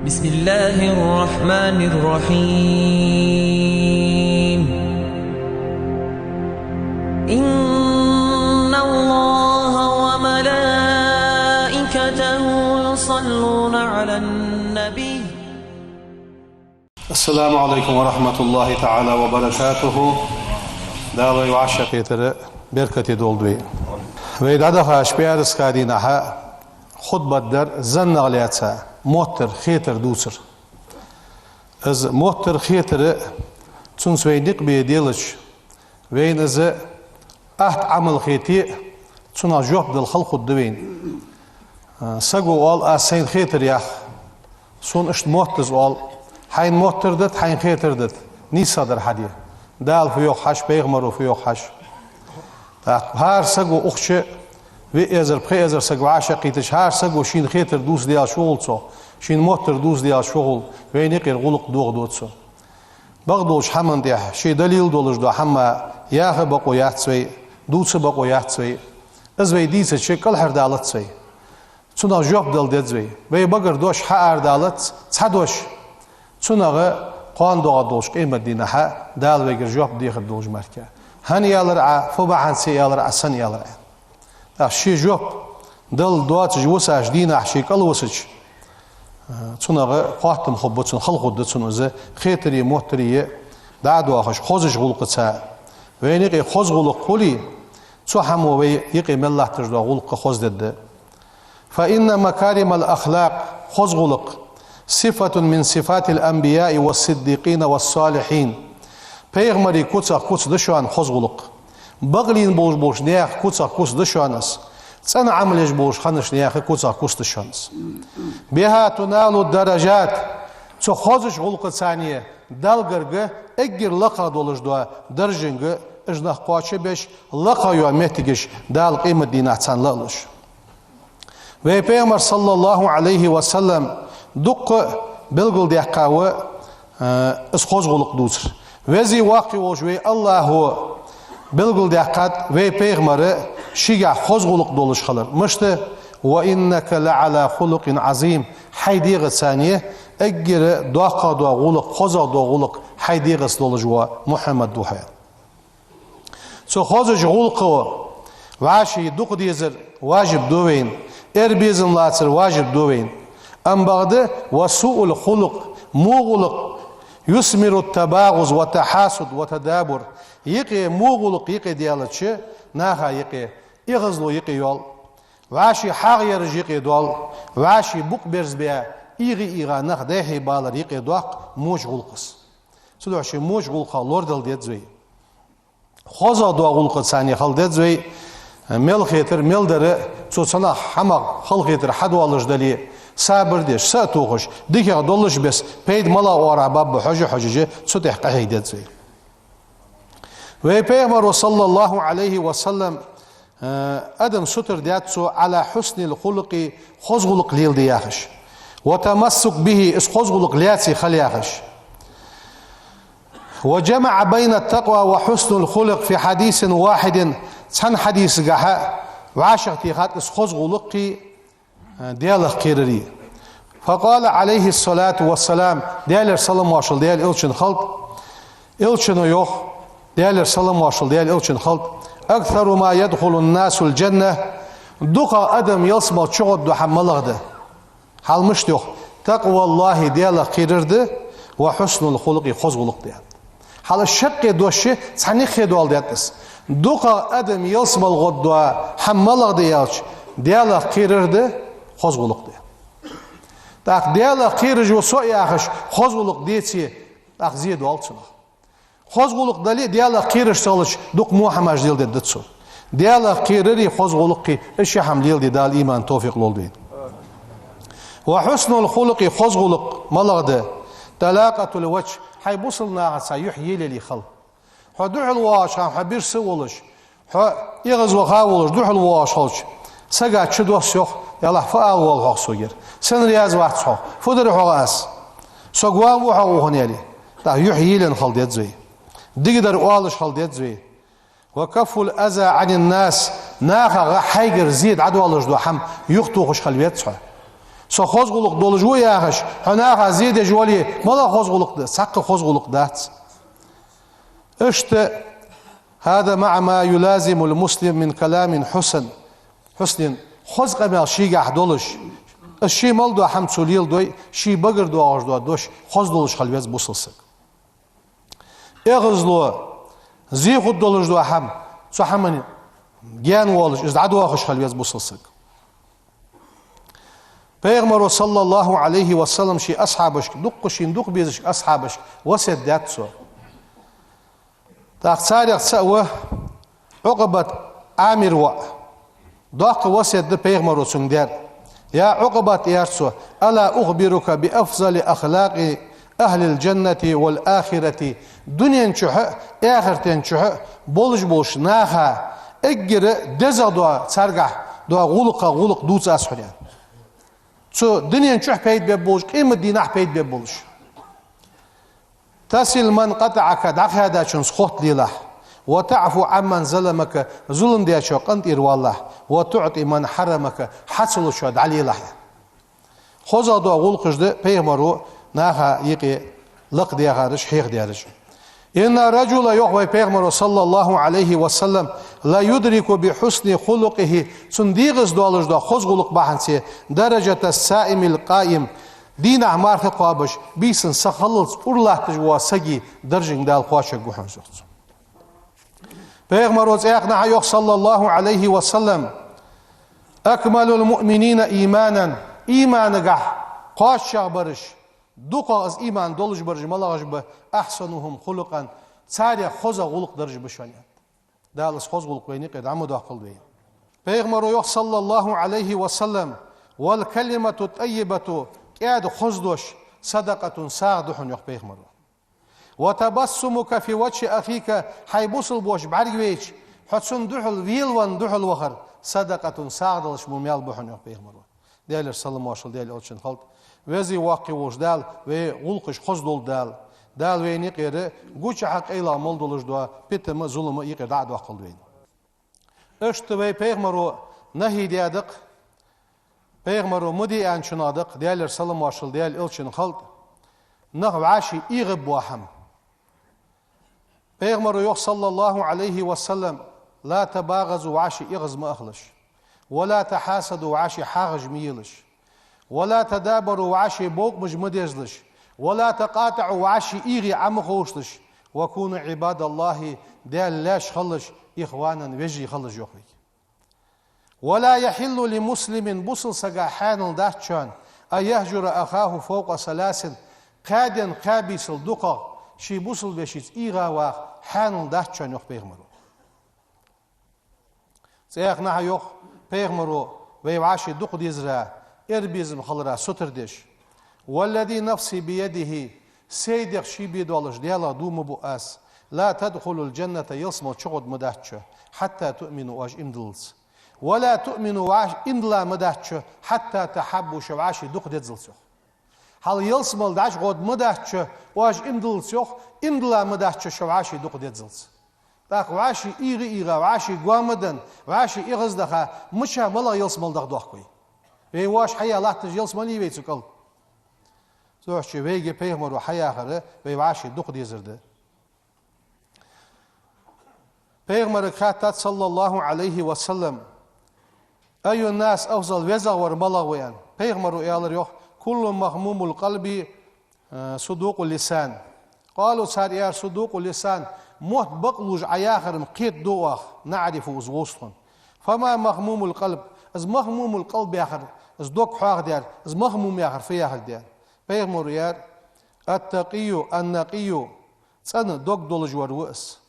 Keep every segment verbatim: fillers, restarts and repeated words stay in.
بسم الله الرحمن الرحيم. إن الله وملائكته يصلون على النبي. السلام عليكم ورحمة الله تعالى وبركاته. Дала вай вӀашагӀкхетар беркате долда вай. Вай дӀадахача пӀаьраска дийнахьа хутбат дар заннах лаьца моттар, хетар дувцар. Из моттар, хетар, цунца вай никъ бе делча, вайна из атта Ӏамал хете, цунах жоп дала хала хургда вайна. А, саго оал: «Аз сайна хетар ях, сона иштта мотт да из», оал. Хьайна моттар да-те, хьайна хетар да-те, нийсагӀа дар хьаде. Дала фу йоах хьажа, пайхамаро фу йоах хьажа. ТӀаккха хӀара саго укх чу виъ эзар, пхи эзар саг вӀашагӀкхийтача, хӀара саго шийна хетар дувца даьлча, фу хул цох, шийна моттар дувца даьлча, фу хул, вайна юкъера гӀулакх дохаду цо. Бакъдолча хӀаман тӀехьа, ший далил долаш дола хӀама яха бокъо яц вай, дувца бокъо яц вай. Из вай дийцача, кӀалхардалац вай. Цунах жоп дала деза вай. Вай багара дош хьаарадалац, цхьа дош. Цунах кхоана доагӀа долча къематдийнахьа Дала вайгара жоп дехар долаш мара. ХӀана аьлар Ӏа, фу бахьанца аьлар Ӏа, сенна аьлар Ӏа. ТӀаккха ший жоп дала доацаш висача дийнахьа, ший кӀалвисача, цунах хоаттам хургба цунна, хала хургда цунна из, хетари моттари дӀа а доахаш, хозача гӀулакхаца. Вайна юкъе хоза гӀулакх хуле, цу хӀамо вай юкъе мел латташ дола гӀулакх хоза дергда. فإن مكارم الأخلاق, хоза гӀулакх, صفة من صفات الأنبياء والصديقين والصالحين. Пайхамарий куцах куц да шоана хоза гӀулакх. Бакълийна болаш болча наьха куцах куц да шоана из. ЦӀена Ӏамал еш болаш хиннача наьха куцах куц да шоана из. بها تنال الدرجات. Цу хозача гӀулакхаца Даьлагара эггара лакхагӀа долаш дола даржанга уж нах кхоачашбеш, лакхагӀа йола моттигаш Дала къематдийнахьа царна лалуш. Вай Пайхамар, صلى الله عليه وسلم, дукха белгалдаьккхад, э, из хоза гӀулакх дувцар. Веза воккха волча вай АллахӀо белгалдаьккхад вай Пайхамар шийгахьа хоза гӀулакх долаш хилар. Мишта: وإنك لعلى خلق عظيم. Хьай дегӀаца эггара доккхагӀа дола гӀулакх, хозагӀа дола гӀулакх хьай дегӀаца долаш ва, Мухьаммад, ва хьо. Цу хозача гӀулакхо вӀаший дукха дезар важиб да вайна, эр безам лацар важиб да вайна. Амма бакъда: وسوء الخلق, во гӀулакх, يثمر التباغض والتحاسد والتدابر. Юкъе во гӀулакх юкъе даьлча, наха юкъе эгӀазло юкъе йоал, вӀаший хьагӀ яраш юкъе доал, вӀаший букъ берзабаь, эгӀа-эгӀа нах дӀайхьийбалар юкъе доаккх воча гӀулакхас. Цудухьа ший воча гӀулакхах лорадала деза вай. ХозагӀа дола гӀулакхаца хила деза вай, мел хетар, мел дар, цу цхьаннахьа хӀамах халахетар хьадоалаш дале, сабар деш, са а тохаш, дикагӀа долаш беса, пайда малагӀа оагӀорахьа баргба хьожаш-хьожаш, цу тӀа къахьега деза вай. Вай Пайхамаро, صلى الله عليه وسلم, э, адам сутара даьд цо على حسن الخلق, хоза гӀулакх леладе яхаш. والتمسك به, из хоза гӀулакх лаьце хила яхаш. وجمع بين التقوى وحسن الخلق في حديث واحد, цхьан хьадисагахьа вӀашагӀтехад из хоза гӀулакхи, э, Даьлах кхерарии. فقال عليه الصلاة والسلام, Даьлера салам-моаршал Даьла Элчанна хилда, Элчано йоах, Даьлера салам-моаршал Даьла Элчанна хилда: أكثر ما يدخل الناس الجنة, дукхагӀа адам ялсмала чугӀоргдола хӀама малагӀа да? Хьал мишта йоах: تقوى الله, Даьлах кхерар да, وحسن الخلق, хоза гӀулакх да. Хьал шаккхе дош цхьаннахьа доаладаьд из. ДукхагӀа адам ялсмала гӀоргдола хӀама малагӀа да аьлча, Даьлах кхерар да, хоза гӀулакх да. ТӀаккха Даьлах кхераш ва со яхаш, хоза гӀулакх деце, тӀаккха зе доал цунах. Хоза гӀулакх дале а, Даьлах кхераш ца хилча, дукха во хӀамаш леладергда цо. Даьлах кхерари хоза гӀулакхи, уж ши хӀама леладе Дала иман, товфикъ лолда вайна. وحسن الخلق, хоза гӀулакх малагӀа да? طلاقة الوجه, хьай бусалба нахаца юхь елаяле хила. Хьо духьал воагӀаш хана, хьо бирса а волаш, хьо эгӀазваха а волаш, духьал воагӀаш хилча, сага чудосс, йоах: «Ялахь, фу ала воалл хьогӀ согара? Сенна раьза вац хьо? Фу дир хьогӀ аз? Со гом ву хьогӀ укхунна», — аьле. ТӀаккха юхь елаенна хила деза вай. Дикадар оалаш хила деза вай. وكف الأذى عن الناس, нахагара хьайгара зе дӀадоалаш дола хӀама юхатохаш хила веза хьо. Со хоза гӀулакх долаш ва яхаш, хьо наха зе деш вале, малагӀа хоза гӀулакх да? Цхьаккха хоза гӀулакх дац. Иштта, هذا مع ما يلازم المسلم من كلام حسن، حسن, хоза къамаьл шийгахь долаш, из ший мел дола хӀама цо леладой, ший багара доагӀаш дола дош хоза долаш хила веза бусалба саг. ЭгӀазло, зе хургдолаш дола хӀама, цу хӀаман гаьна волаш, из дӀадоахаш хила веза бусалба саг. Пайхамаро, صلى الله عليه وسلم, ший асхьабашка, дукха шийна дукха безача асхьабашка васкет даьд цо. ТӀаккха царех цаӀ ва Ӏукъбат Ӏамира воӀ. Доккха васкет да Пайхамаро цунга даьр. يا عقبة, аьлар цо, ألا أخبرك بأفضل أخلاق أهل الجنة والآخرة, дунен чухь а, эхартен чухь а болаш болча наха эггара дезагӀа дола, царгахь дола гӀулакхех гӀулакх дувца аз хьона, аьнна. Цу дунен чухь пайда бергболаш, къематдийнахь пайда бергболаш. تصل من قطعك, дӀакхаьдачунца хотта лелахь. وتعفو عمن ظلمك, зулам дечоа къинтӀера валалахь. وتعط من حرمك, хьа ца лучоа дӀалелахь. ХозагӀа дола гӀулакхаш да Пайхамаро наха юкъе лакхдаьхараш, хьехадаьраш. إن الرجل, йоах вай Пайхамаро, صلى الله عليه وسلم, ليدرك بحسن خلقه, цун дегӀаца долаш дола хоза гӀулакх бахьанца, درجة الصائم القائم, дийнахьа марха кхоабаш, бийсан сахиллалца ура латташ вола сага даржанга Дала кхоачаргва хьона, йоах цо. Пайхамаро цхьаькханахьа йоах, صلى الله عليه وسلم: أكمل المؤمنين إيمانا, иманагахь кхоачагӀбараш, дукхагӀа из иман долаш бараш малагӀаш ба? أحسنهم خلقا, царех хозагӀа гӀулакх дараш ба шоана, аьннад. Дала из хоза гӀулакх вайна юкъера дӀа ма доаккхалда вайна. Пайхамаро йоах, صلى الله عليه وسلم: والكلمة الطيبة, кӀаьда хоза дош, صدقة, сагӀа да хьона, йоах Пайхамаро. وتبسمك في وجه أخيك, хьай бусалба воша бӀаргавайча, хьо цунна духьал велавенна духьал вахар, صدقة, сагӀа далаш мо маьл ба хьона, йоах Пайхамаро. Даьлера салам-моаршал Даьла элчанна хилда. Веза-воккха волча Дала вай гӀулакхаш хоза долда Дала. Дала вайна юкъера гучахьа къайлагӀа мел долаш дола питам а, зулам а юкъера дӀа а доаккхалда вайна. Иштта вай Пайхамаро нахьи даьд-кх, Пайхамаро ма де аьнначунах да-кх, Даьлера салам-моаршал Даьла элчанна хилда, нах вӀаший эгӀабоахьама. Пайхамаро йоах, صلى الله عليه وسلم: لا تباغضوا, вӀаший эгӀаз ма ахалаш, ولا تحاسدوا, вӀаший хьагӀаш ма елаш, ولا تدابروا, вӀаший бовкъамаш ма дезалаш, ولا تقاطعوا, вӀаший эгӀий Ӏо ма ховшалаш, وكونوا عباد الله, Даьла лаьш хилалаш, إخوانا, вежарий хилалаш, йоах вайга. ولا يحل لمسلم, бусалба сага хьаьнал дац шоана, أن يهجر أخاه فوق ثلاث, кхаь ден, кхаь бийсал дукхагӀа ший бусалба вешийца эгӀа ваха хьаьнал дац шоана, йоах Пайхамаро. Цхьаькханахьа йоах Пайхамаро, вай вӀаший дукха дезара, эрбезам хилара сутара деш: والذي نفسي بيده, сай дегӀ ший бе долаш Даьлах дув ма буъ аз, لا تدخلوا الجنة, ялсмала чугӀоргдац шо, حتى تؤمنوا, оаш иман диллалца. ولا تؤمنوا, оаш иман дилла ма дац шо, حتى تحابوا, шо вӀаший дукха деззалца, йоах. Хьал ялсмала дӀачугӀоргдац шо, оаш иман диллалца, йоах, иман дилла ма дац шо, шо вӀаший дукха деззалца. ТӀаккха вӀаший эгӀа-эгӀа, вӀаший гоама денна, вӀаший эгӀаздоаха, мича, малагӀа ялсмала даха доахк вай? Вай воаш хьаяь латташ ялсмалий вай цу кӀал? Цудухьа вайга Пайхамаро хьаяхар вай вӀаший дукха дезар да. Пайхамарга хаьттад, صلى الله عليه وسلم: أي الناس أفضل, везагӀвар малагӀа ва, аьнна. Пайхамаро аьлар, йоах: كل مخموم القلب صدوق اللسان. قالوا, цар аьлар: صدوق اللسان, мотт бакълувш Ӏа яхар-м кхетаду оаха, نعرفه, из вовз тхона. فما مخموم القلب, из مخموم القلب яхар, из дог хьоахадаьр, из махмум яхар фу яхилга да? Пайхамаро аьлар: التقي النقي, цӀена дог долаш вар ва из,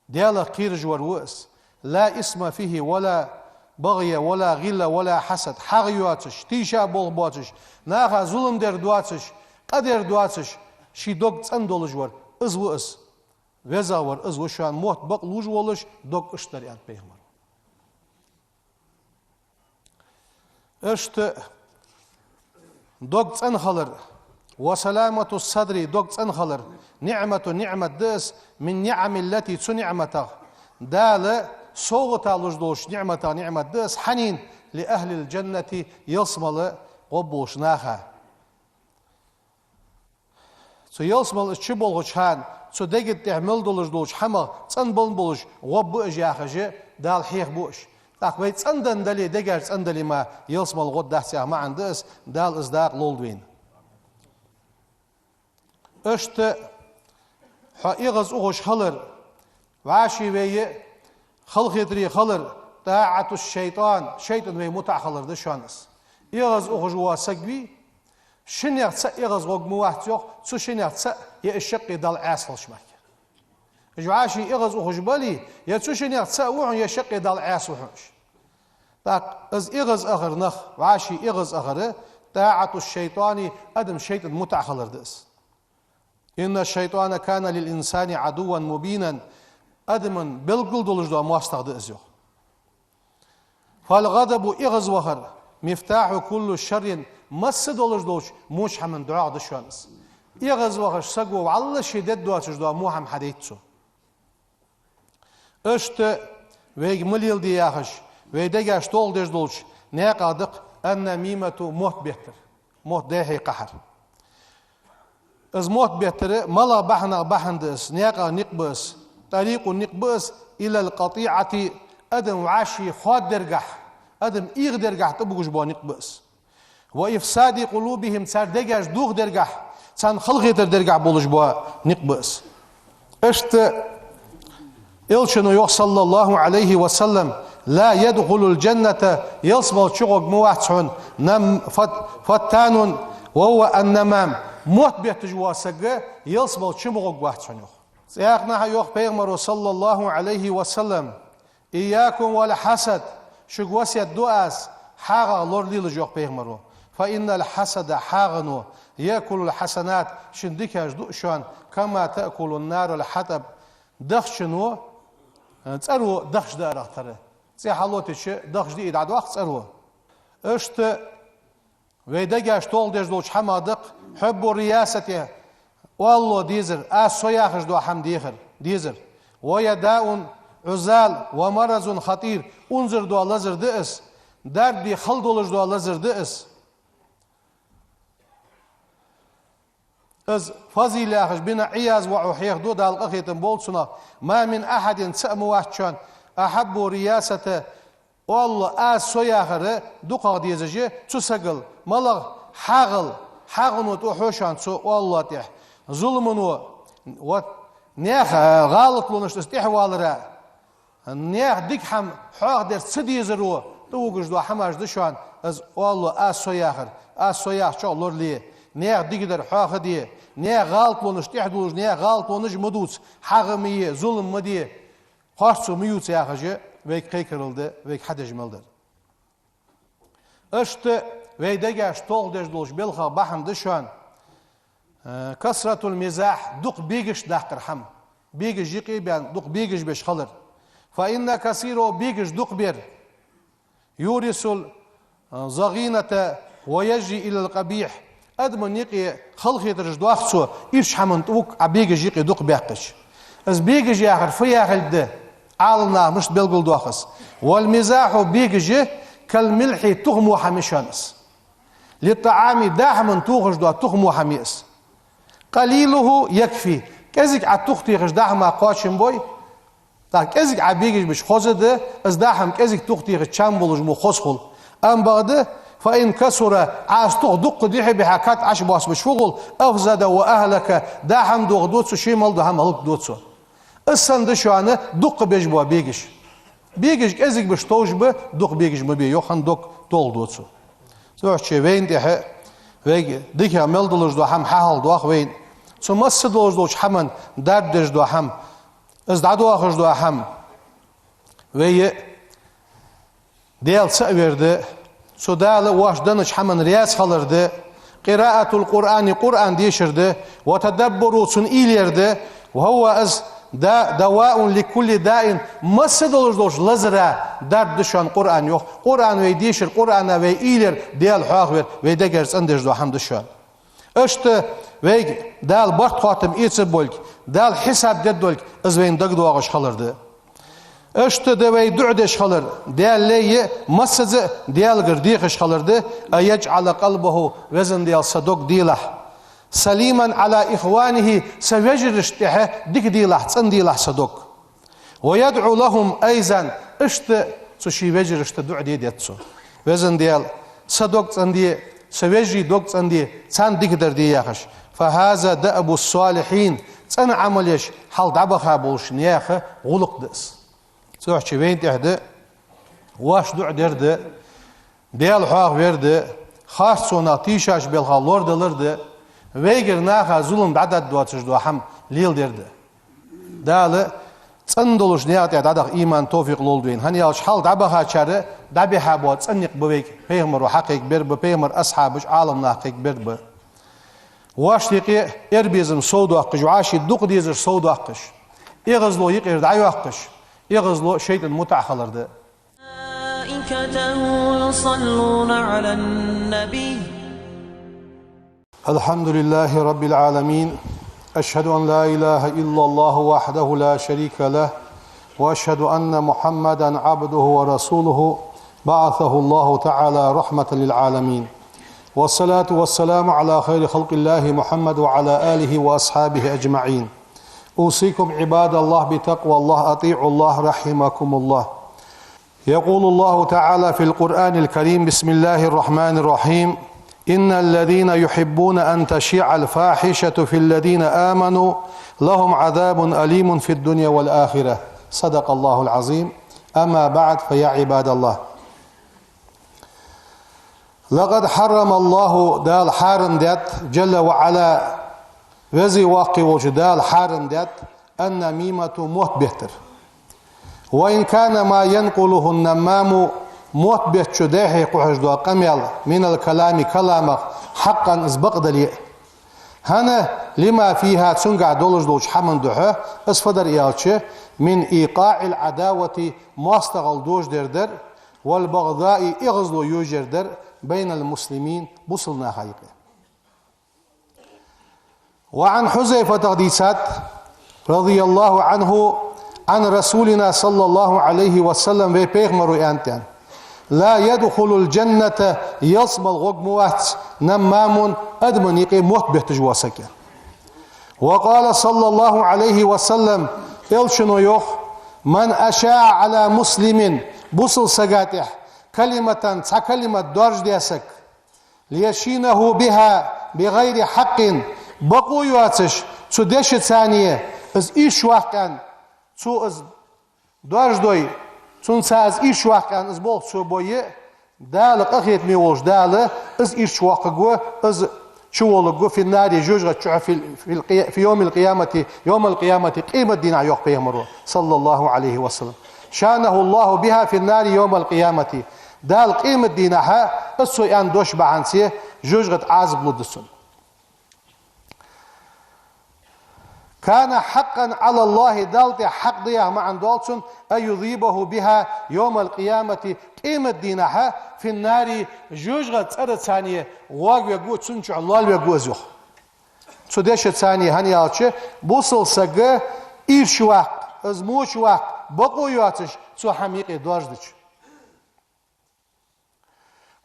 Даьлах кхераш вар ва из. لا إثم فيه ولا بغي ولا غل ولا حسد, хьагӀ йоацаш, тийша болх боацаш, наха зулам дер доацаш, къа дер доацаш, ший дог цӀена долаш вар, из ва из. ВезагӀвар из ва шоана, мотт бакълувш волаш, дог иштта дар, аьннад Пайхамаро. Иштта дог цӀена хилар, وسلامة الصدر, дог цӀена хилар, نعمة, ниӀмат да из, من النعم التي, цу ниӀматех, Дала совгӀата луш долча ниӀматех ниӀмат да из, хьанна, لأهل الجنة, ялсмала гӀо болаш наха. Цу ялсмала из чу болхача хана, цу дега тӀа мел долаш долча хӀамах цӀенбална болаш гӀо ба уж яхаш, Дала хьехабу уж. ТӀаккха вай цӀендан дале, дегаш цӀендан дале мара, ялсмала гӀо дац яха маӀан да из, Дала из дакъа лолда вайна. Иштта хьо эгӀаз ухаш хилар, вӀаший вай халахетаре хилар, طاعة الشيطان, шайтӀан вай мутӀахьа хилар да шоана из. ЭгӀаз ухаш вола саг вий, шиннех цаӀ эгӀаз гӀоргма вац йоах, цу шиннех цаӀ е из шаккхе Далла Ӏаьса хилча мара. Уж вӀаший эгӀаз ухаш бале, е цу шиннех цаӀ ва хьона, е шаккхе Далла Ӏаьса ва хьона уж. ТӀаккха из эгӀаз ахар нах, вӀаший эгӀаз ахар, طاعة الشيطان, адам шайтӀан мутӀахьа хилар да из. إن الشيطان كان للإنسان عدوا مبينا, адамна белггала долаш дола моастагӀа да из йоах. فالغضب, эгӀаз вахар, مفتاح كل شر, масса долаш долча воча хӀаман догӀа да шоана из. ЭгӀаз вахаш саго вӀалла ше дергдоацаш дола во хӀама хьадайт цо. Иштта вайга ма леладе яхаш, вай дегаш толхадеш долча наькъах да-кх النميمة, мотт беттар, мотт дехьа кхахьар. Из мотт беттар малагӀа бахьанах бахьан да из, наькъах никъ ба из, طريق никъ ба из, إلى القطيعة, адам вӀаший хоададергахьа, адам эгӀадергахьа тӀабугаш бола никъ ба из. وإفساد قلوبهم, цар дегаш дохадергахьа, царна халахетар дергахьа болаш бола никъ ба из. Иштта Элчано йоах, صلى الله عليه وسلم: لا يدخل الجنة, ялсмала чу гӀоргма вац хьона, нам-, фат-, فتان وهو نمام, мотт бетташ вола саг ялсмала чу ма гӀоргвац хьона йоах. ЦӀаькха а йоах Пайхамаро, صلى الله عليه وسلم: إياكم والحسد, шуга васкет ду аз, хьагӀах лоралелаш, йоах Пайхамаро. فإن الحسد, хьагӀо, يأكل الحسنات, шун дикаш ду шоана, كما تأكل النار الحطب, дахчано, э, цӀеро дахча даарах тара. ЦӀи хьалотийча дахча диъ дӀадоаккх цӀеро. Иштта вай дегаш толхадеш долча хӀамах да-кх حب الرياسة, оалалу дезар, аз со яхаш дола хӀама дехар, дезар. وهي داء عضال ومرض خطير, унзара дола лазар да из, дарба де хала долаш дола лазар да из. Из Фазил яхаш бина Ӏияз воӀо хьехаду, Дала къахетам болба цунах: ما من أحد, цаӀ ма вац шоана, أحب الرياسة, оалалу, аз со яхар дукхагӀа дезаш цу сагал, малагӀа, хьагӀал, хьагӀо тӀахьо шоана цу оалалу тӀехьа, зуламо, вот, наьха, э, гӀалатлонашта из тӀехьавалара, наьха дика хӀама хьоахадер ца дезаро тӀавугаш дола хӀамаш да шоана, из оалалу, аз со яхар, аз со яхачох лорале, наьха дикадар хьоахаде, наьха гӀалатлонаш тӀехьадувлаш, наьха гӀалатлонаш ма дувца, хьагӀ ма е, зулам ма де, харцо ма ювца яхаш, вайга кхайкарал да, вайга хьадеш мел дар. Иштта вай дегаш толхадеш долча белхах бахьан да шоана, э, كثرة المزاح, дукха бегашта даккхар хӀама. Бегаш юкъе а баьнна, дукха бегаш беш хилар. فإن كثيره, бегаш дукха бер, يورث الضغينة ويجري إلى القبيح. Адамашта юкъе халахетараш доах цо, ирча хӀаман тӀавуг Ӏа бегаш юкъе дукха баьккхача. Из бегаш яхар фу яхилга да? Ӏаламнаха мишта белгалдоах из: والمزاح, бегаш, كالملح, туха мо хӀама я шоана из. للطعام, даа хӀаман тохаш дола туха мо хӀама я из. قليله يكفي, кӀезига Ӏа тух техача даа хӀама кхоачам бой, тӀаккха кӀезига Ӏа бегаш беш хоза да, из даа хӀама кӀезига тух техача чам болаш мо хоза хул. Амма бакъда, فإن كثر, Ӏа из тух дукха дихьа бихьа кад Ӏаш боссабеш фу хул, أفسد وأهلك, даа хӀама дохаду цо, ше мел дола хӀама хӀалакду цо. Из санна да шоана дукха беш бола бегаш. Бегаш кӀезига беш товш ба, дукха бегаш ма бе, йоах, хӀана дог толхаду цо. Цудухьа вайна тӀехьа, вайга дикагӀа мел долаш дола хӀама хьахьалдоах вайна. Цу масса долаш долча хӀаман дарба деш дола хӀама, из дӀадоахаш дола хӀама. Вай Даьла цаӀ вер да, цу Дала воаш деннача хӀаманна раьза хилар да, قراءة القرآن, Къуръан дешар да, وتدبره, цунна уйла яр да, وهو, из да, دواء لكل داء, масса долаш долча лазара дарба да шоана Къуръан, йоах. Къуръан вай дешар, Къуръана вай уйла яр, Даьла хьоахавар вай дегаш цӀендеш дола хӀама да шоана. Иштта вайга Дала барт-хоаттам эцаргболга, Дала хьисап дергдолга, из вайна дагадоагӀаш хилар да. Иштта да вай дуӀа деш хилар, Даьла лай, массаза а Даьлагара дехаш хилар да, أن يجعل قلبه, Везан Даьла, са дог делахь, سليما على إخوانه, са вежарашта тӀехьа дика делахь, цӀена делахь са дог. ويدعو لهم أيضا, иштта цу ший вежарашта дуӀа де деза цо. Везан Даьла, са дог цӀена де, са вежарий дог цӀена де, царна дикадар де яхаш. فهذا دأب الصالحين, цӀена Ӏамал еш хьалха дӀабаха болча наьха гӀулакх да из. Цудухьа вайна тӀехь да, воаш дуӀа дер да, Даьла хьоахавер да, харцонах тийшача белхах лорадалар да, вайгара наха зулам дӀадаргдоацаш дола хӀама леладер да. Дала цӀена долча наьха тӀа дӀадаха иман, товфикъ лолда вайна. ХӀана аьлча хьалха дӀабахачар дӀабихьа бола цӀена никъ ба вайга пайхамаро хьакхайкабер ба, пайхамара асхьабаша, Ӏаламнаха кхайкабер ба. Воашта юкъе ер безам совдоаккхаш, вӀаший дукха дезаш совдоаккхаш, эгӀазло юкъера дӀайоаккхаш, эгӀазло шайтӀан мутӀахьа хилар да. ملائكته يصلون على النبي. الحمد لله رب العالمين. أشهد أن لا إله إلا الله وحده لا شريك له، وأشهد أن محمدا عبده ورسوله، بعثه الله تعالى رحمة للعالمين. والصلاة والسلام على خير خلق الله محمد وعلى آله وأصحابه أجمعين. أوصيكم عباد الله بتقوى الله، أطيعوا الله رحمكم الله. يقول الله تعالى في القرآن الكريم: بسم الله الرحمن الرحيم: إن الذين يحبون أن تشيع الفاحشة في الذين آمنوا لهم عذاب أليم في الدنيا والآخرة. صدق الله العظيم. أما بعد، فيا عباد الله. لقد حرم الله, Дала хьарам даьд, جل وعلا, веза воккха волча Дала хьарам даьд, النميمة, мотт беттар. وإن كان ما ينقله النمام, мотт беттачо дӀахьекхаш дола къамаьл, من الكلام, каламах, حقا, из бакъ дале а. ХӀана? لما فيها, цунгахь долаш долча хӀаман духьа, из фу дар аьлча, من إيقاع العداوة, моастагӀал дожадер дар, والبغضاء, эгӀазло йожаяр дар, بين المسلمين, бусалба наха юкъе. وعن حذيفة, дийцад, رضي الله عنه، عن رسولنا صلى الله عليه وسلم, вай пайхамаро аьннад: لا يدخل الجنة, ялсмала гӀоргма вац, نمام, адамашта юкъе мотт бетташ вола саг. وقال صلى الله عليه وسلم, элчано йоах: من أشاع على مسلم, бусалба сага тӀехь, كلمة, цхьа калимат доаржадаь саг, ليشينه بها بغير حق, бакъо йоацаш, цу дешаца из ирча ваккха аьнна, цо из доаржадой, цунца из ирча ваккха аьнна, из болх цо бой, Дала, къахетаме волча Дала, из ирча воаккхаргва, из чуволларгва, في النار, жожагӀата чу, في ال-, في القي-, في يوم القيامة, يوم القيامة, къематдийнахьа, йоах пайхамаро, صلى الله عليه وسلم. شانه الله بها في النار يوم القيامة. Дала къематдийнахьа из цо аьнна дош бахьанце жожагӀата Ӏазап лургда цунна. كان حقا على الله, Далла тӀа хьакъ да яха маӀан доал цун, أن يذيبه بها يوم القيامة, къематдийнахьа, في النار, жожагӀата цӀераца воагавергва, цун чу лоалавергва из, йоах. Цу дешаца, хӀана аьлча, бусалба саг ирча ваккха, из моча ваккха, бакъо йоацаш, цу хӀаман юкъе доаржадича.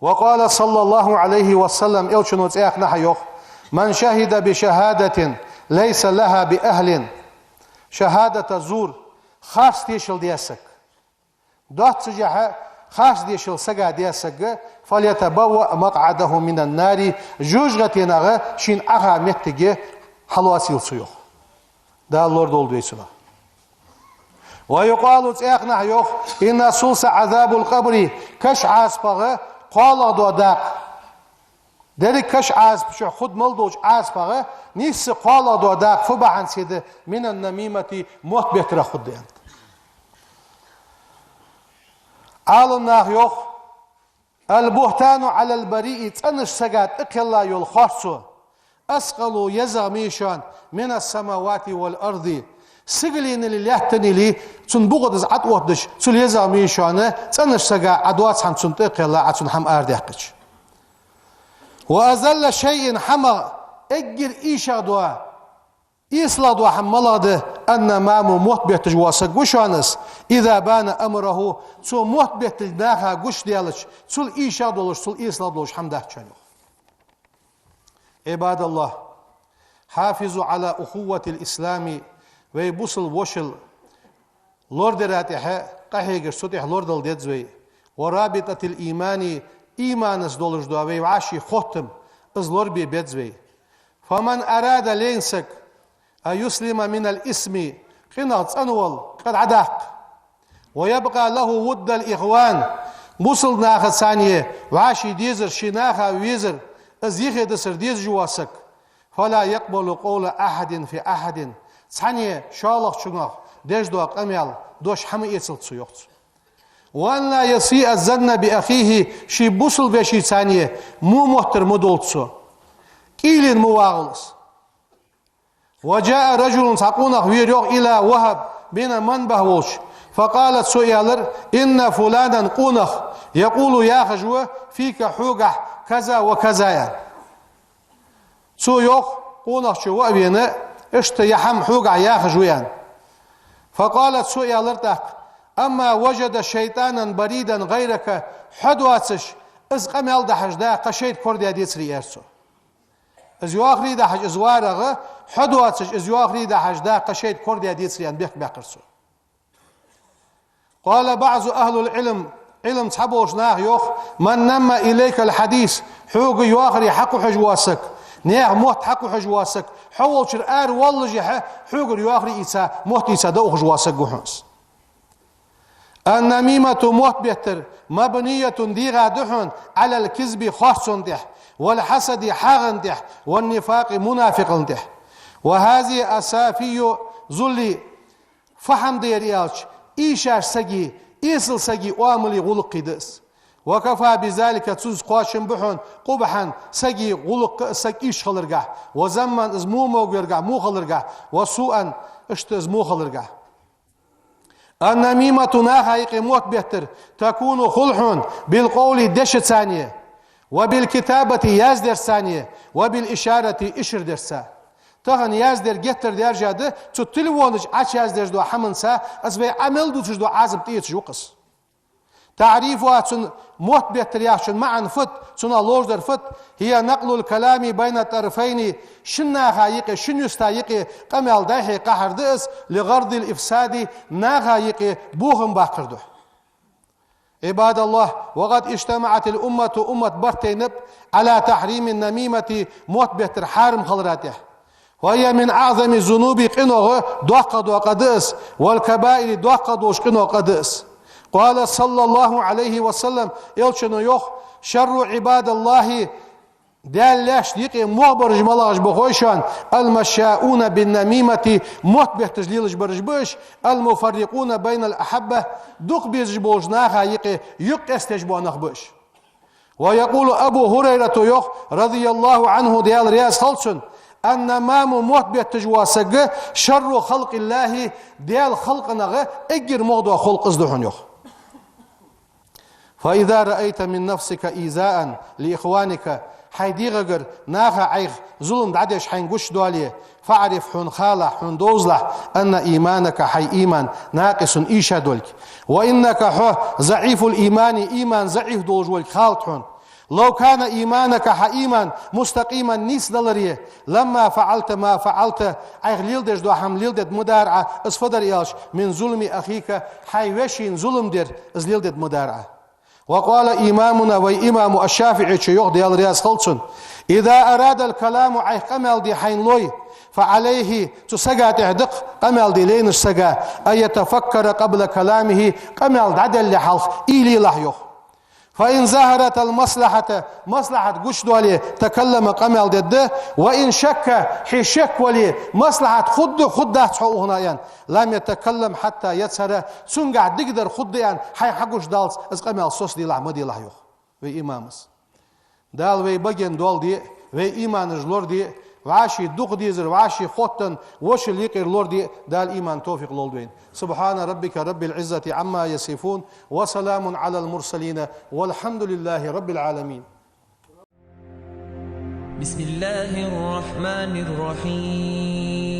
وقال صلى الله عليه وسلم, элчано цӀаькханахьа йоах: من شهد بشهادة ليس لها بأهل, шахӀадат зур, харц тешал даь саг, доаццашехьа харц дешал сага даь саг, فليتبوأ مقعده من النار, жожагӀатенах шийна Ӏаха моттиг хьалоацийла цо, йоах. Дала лорадолда вай цунах. ويقال, цӀаькханахьа йоах: إن ثلث عذاب القبر, каша Ӏазапах кхоалагӀа дола дакъа, деррига каша Ӏазапа чу хургмал долча Ӏазапах нийсса кхоалагӀа дола дакъа фу бахьанце да? من النميمة, мотт беттарах хургда, аьннад. Ӏаламнаха йоах: البهتان على البريء, цӀенача сага тӀакхелла йола харцо, أثقل, езагӀа ма йий шоана, من السماوات والأرض, сигаленали лаьттанали цун букъа деза Ӏа тӀаоттадича, цул езагӀа ма йий шоана цӀенача сага Ӏа доаца хӀама цунна тӀакхелла, Ӏа цунна хӀама арадаьккхача. وأذل شيء, хӀамах эггара эшагӀа дола Эсалагӏа дола хӏама малагӏа да? النمام, мотт бетташ вола саг ва шоана из. إذا بان أمره, цо мотт бетталга наха гуш даьлча, цул ийша долаш, цул эсалагӏа долаш хӏама дац шоана, йоах. عباد الله, حافظوا على أخوة الإسلام, вай бусалба вошал лорадара тӏехьа къахьегаш, цу тӏехьа лорадала деза вай. ورابطة الإيمان, иманца долаш дола вай вӏаший хоттам, из лорабе беза вай. فمن أراد, лайна саг, أن يسلم من الإثم, къинах цӏенвала, къа дӏадаккха. ويبقى له ود الإخوان, бусалба нахаца вӏаший дезар, ший наха везар, из юхе дисар дезаш вола саг. فلا يقبل قول أحد في أحد, цхьанне шоллагӏчунах деш дола къамаьл дош хӏама эцалда цо, йоах цо. وأن لا يسيء الظن بأخيه, ший бусалба вешийца во моттар ма долда цо. Кӏийлен ма вагӏалва из. وجاء رجل, цхьа къонах вера, йоах, إلى وهب بن منبه волча. فقال, цо аьлар: إن فلانا, къонах, يقول, яхаш ва, فيك, хьогахь, كذا وكذا, аьнна. Цо йоах, къонахчо ва а вена, иштта ер хӏама хьогахь яхаш ва, аьнна. فقال, цо аьлар тӏаккха: أما وجد شيطانا بريدا غيرك, хьо доацаш, из къамаьл дахьаш да кхы шайтӏа корадаь децарий, аьлар цо. Из йоахарий дахьаш из варагӏа, хьо доацаш, из йоахарий дахьаш да кхы шайтӏа корадаь децарий, аьнна, бехк баьккхар цо. قال بعض أهل العلم, Ӏилма цхьаболча наха йоах: من نمى إليك الحديث, хьога йоахарий хьакхухьаш вола саг, наьха мотт хьакхухьаш вола саг, хьо волчара араваллашехь, хьогара йоахарий ийца, мотт ийца дӏаухаш вола саг ва хьона из. النميمة, мотт беттар, مبنية, дегӏа да хьона, على الكذب, харцонна тӏехь, والحسد, хьагӏанна тӏехь, والنفاق, мунафикъална тӏехь. وهذه أسافي الذل, фу хӏама да ер аьлча, ийшача сага, эсала сага оамалеи гӏулакхеи да из. وكفى بذلك, цунца кхоачам ба хьона, قبحا, сага гӏулакх, саг ийша хиларгахь, وذما, из во могаргахь, во хиларгахь, وسوءا, иштта из во хиларгахь. النميمة, наха юкъе мотт беттар, تكون, хул хьона, بالقول, дешаца, وبالكتابة, яздерца, وبالإشارة, ишар дерца. Тахан яздар геттара даьржа да, цу телефона чу ӏочуяздеш дола хӏаманца, из вай ӏа мел дувцаш дола ӏазап тӏаэцаш ва-кх из. تعريفها, цун мотт беттар яхачун маӏан фуд, цунах ловш дар фуд: هي نقل الكلام بين طرفين, шин наха юкъе, шин юста юкъе къамаьл дӏайихьа кхахьар да из, لغرض الإفساد, наха юкъе бохам баккхар духьа. عباد الله, وقد اجتمعت الأمة, уммат барт тайнаб, على تحريم النميمة, мотт беттар хьарам хилара тӏехь. وهي من أعظم الذنوب, къинойх доккхагӏа дола къа да из, والكبائر, доккхагӏа долча къинойх къа да из. قال صلى الله عليه وسلم, Элчано йоах: شر عباد الله, Даьла лаьшта юкъе могӏа бараш малагӏаш ба хой шоана? المشاؤون بالنميمة, мотт бетташ лелаш бараш ба уж, المفرقون بين الأحبة, дукха безаш болча наха юкъе юкъ къестадеш бола нах ба уж. ويقول أبو هريرة, йоах, رضي الله عنه, Даьла раьза хилва цунна: النمام, мотт бетташ вола саг, شر خلق الله, Даьла халкъанах эггара могӏа дола халкъ из да хьона, йоах. فإذا رأيت من نفسك إيذاء لإخوانك, хьай дегӏагара наха ӏайха зулам дӏадеш хьайна гуш доале, فاعرف, хьона халахь, хьона довзалахь, أن إيمانك, хьай иман, ناقص, ийша долга. وإنك, хьо, ضعيف الإيمان, иман заӏиф долаш волга халат хьона. لو كان إيمانك, хьа иман, مستقيما, нийса даларе, لما فعلت ما فعلت, ӏайха леладеш дола хӏама леладаь ма дар Ӏа, из фу дар аьлча, من ظلم أخيك, хьай вешийна зулам дар, из леладаь ма дар Ӏа. وقال إمامنا, вай имамо аш-ШафиӀийчо йоах, Даьла раьза хилва цунна: إذا أراد الكلام, ӏайха къамаьл де хьайна лой, فعليه, цу сага тӏехь да-кх, къамаьл де лайнача сага, أن يتفكر قبل كلامه, къамаьл дӏаделлале хьалха уйла елахь, йоах. فإن ظهرت المصلحة, маслахьат гуш доале, تكلم, къамаьл дергда, وإن شك, хье шек вале, маслахьат хургда, хургдац хьо ухана аьнна, لم يتكلم حتى يظهر, цунгахь дикадар хургда аьнна, хьайна хьагуш даллалца из къамаьл соцаделахь, ма делахь, йоах вай имамо. Дала вай баге доал де, вай иманаш лораде, вӏаший дукха дезар, вӏаший хоттаденна вошал юкъера лораде, Дала иман, товфикъ лолда вайна. سبحان ربك رب العزة عما يصفون، وسلام على المرسلين، والحمد لله رب العالمين. بسم الله الرحمن الرحيم.